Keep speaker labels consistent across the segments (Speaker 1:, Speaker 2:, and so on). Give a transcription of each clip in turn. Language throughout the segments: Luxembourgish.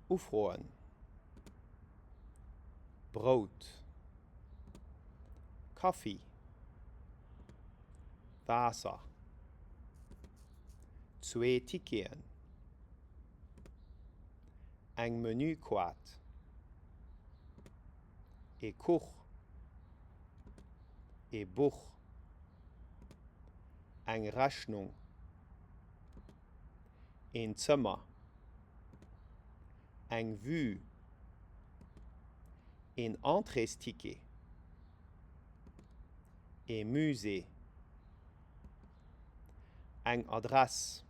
Speaker 1: Ufroen. Brout. Kaffi. Waasser. Zwee Ticketen. Eng Menükaart. Ee Kuch. Ee Buch. Eng Rechnung. Een Zëmmer. Eng Vue. Een Entréesticket. Ee Musée. Eng Adress.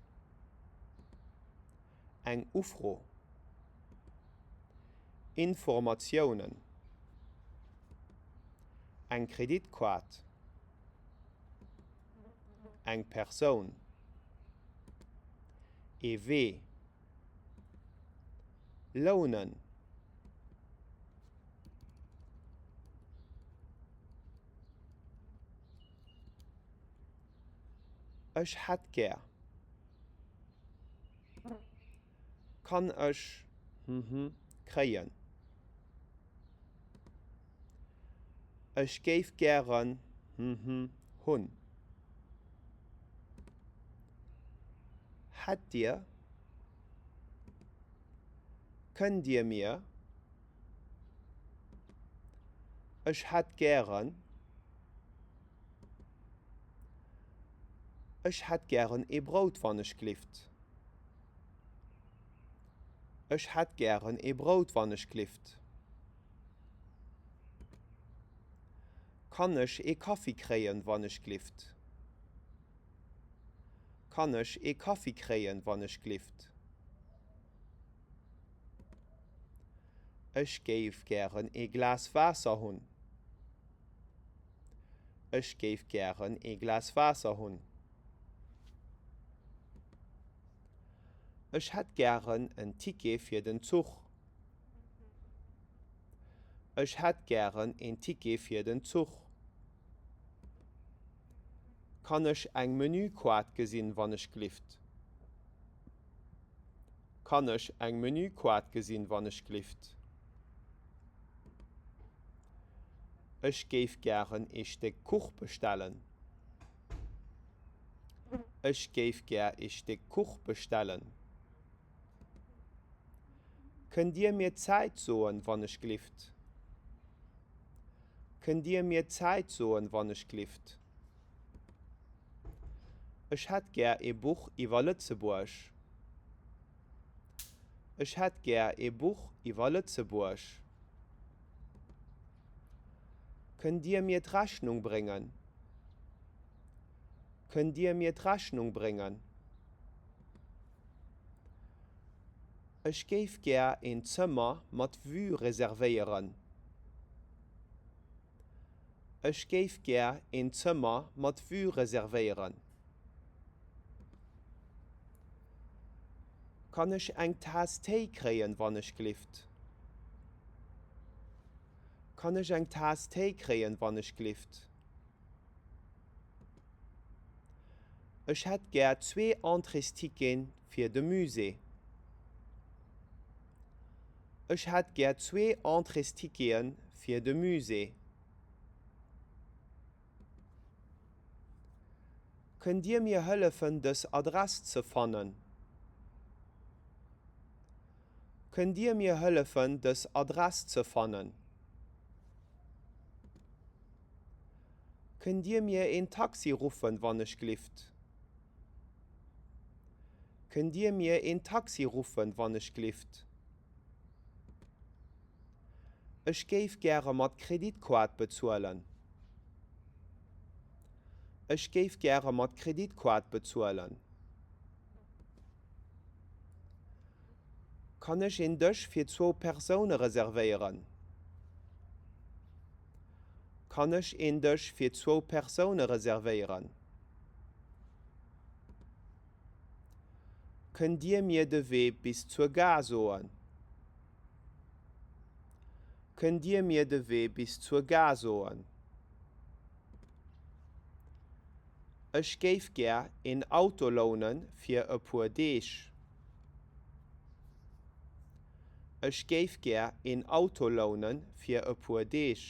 Speaker 1: Eng Ufro. Informatiounen. Eng Kreditkaart. Eng Persoun. Ee Wee. Lounen. Ech hätt gär. Kann ech kréien? Ech géif gären hunn. Hätt Dir? Kënnt Dir mir? Ech hätt gären. Ech hätt gären ee Brout wann ech glift. Ech hätt gären ee Brout wann ech glift. Kann ech ee Kaffi kréien wann ech glift? Kann ech ee Kaffi kréien wann ech glift? Ech géif gären ee Glas Waasser hunn. Ech géif gären ee Glas Waasser hunn. Ech hätt gären en Ticket fir den Zuch. Ech hätt gären een Ticket fir den Zuch. Kann ech eng Menükaart gesinn, wann ech glift? Kann ech eng Menükaart gesinn, wann ech glift? Ech géif gären ee Stéck Kuch bestellen. Ech géif gär ee Stéck Kuch bestellen. Kënnt Dir mir d'Zäit soen, wann ech glift? Kënnt Dir mir d'Zäit soen, wann ech glift? Ech hätt gär ee Buch iwwer Lëtzebuerg. Ech hätt gär ee Buch iwwer Lëtzebuerg. Kënnt Dir mir d'Rechnung bréngen? Kënnt Dir mir d'Rechnung bréngen? Ech géif gär een Zëmmer mat Vue reservéieren. Ech géif gär een Zëmmer mat Vue reservéieren. Kann ech eng Taass Téi kréien, wann ech glift? Kann ech eng Taass Téi kréien, wann ech glift? Ech hätt gär zwee Entréesticketen fir de Musée. Ech hätt gär zwee Entréestickete fir de Musée. Kënnt Dir mir hëllefen dës Adress ze fannen? Kënnt Dir mir hëllefen dës Adress ze fannen? Kënnt Dir mir een Taxi ruffen wann ech glift? Kënnt Dir mir een Taxi ruffen wann ech glift? Ech géif gäre mat Kreditkoart bezuelen. Ech géif gäre mat Kreditkoart bezuelen. Kann ech een Dësch fir zwou Persoune reservéieren? Kann ech een Dësch fir zwou Persoune reservéieren? Kënnt Dir mir de Wee bis zur Gare soen? Kënnt Dir mir de Wee bis zur Gare soen? Ech géif gär een Auto lounen fir e puer Deeg. Ech géif gär een Auto lounen fir e puer Deeg.